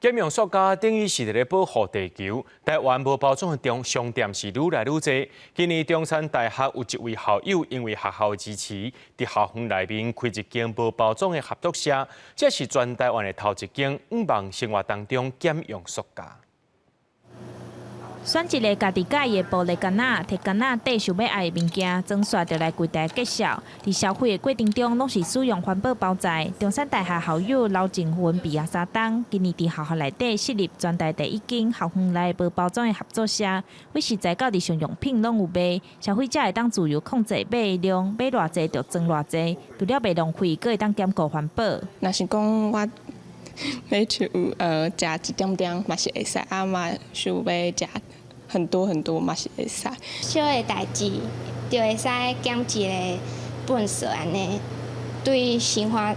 減用塑膠等於是佇咧保護地球。台灣無包裝的中商店是愈來愈濟。今年中山大學有一位校友，因為學校的支持，佇校園內面開一間無包裝的合作社，這是全台灣的頭一間，向望生活當中減用塑膠。選一个家己佮意的玻璃罐仔，提罐仔底想欲愛的物件，裝煞就來櫃台結數。佇消費的過程中，攏是使用環保包材。中山大學校友劉靜雲畢業三冬，今年佇學校內底設立全台第一間校園內無包裝的合作社，對食材到日常用品攏有賣，消費者會當自由控制買的量，買偌濟就裝偌濟，除了袂浪費，閣會當兼顧環保。若是講我欲像食一點點嘛是會使，啊嘛想欲食很多很多嘛是會使。小的代誌就會使減一個糞埽按呢，對生活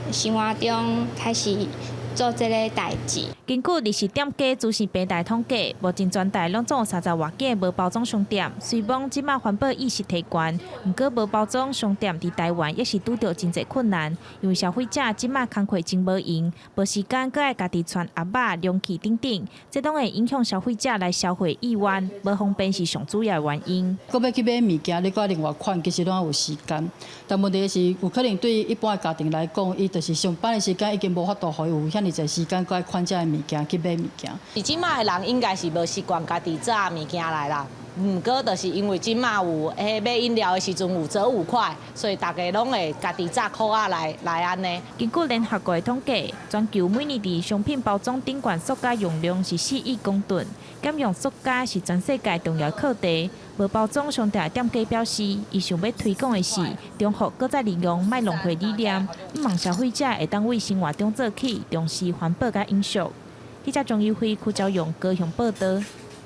中開始做這个代誌。根據二十點家資訊平台統計，目前全台攏總有三十外間無包裝商店。雖罔這馬環保意識提懸，毋過無包裝商店佇台灣也是拄著真濟困難，因為消費者這馬工課真無閒，無時間閣愛家己串盒仔、容器等等，這攏會影響消費者來消費意願，無方便是上主要的原因。閣欲去買物件，你閣另外款，其實攏有時間。但問題是，有可能對一般的家庭來講，伊就是上班的時間已經無法度予伊有遐爾濟時間，閣愛款這个物件去買物件。是這馬的人應該是無習慣家己紮物件來啦。毋過就是因為這馬有彼買飲料的時陣有折5塊，所以大家攏會家己紮箍仔來來按呢。根據聯合國的統計，全球每年佇商品包裝頂懸塑膠用量是4億公噸，減用塑膠是全世界重要課題。無包裝商店的店家表示，伊想欲推廣的是重複閣再利用，莫浪費理念，向望消費者會當對生活中做起，重視環保佮永續。記者張友輝、柯昭勇高雄報道。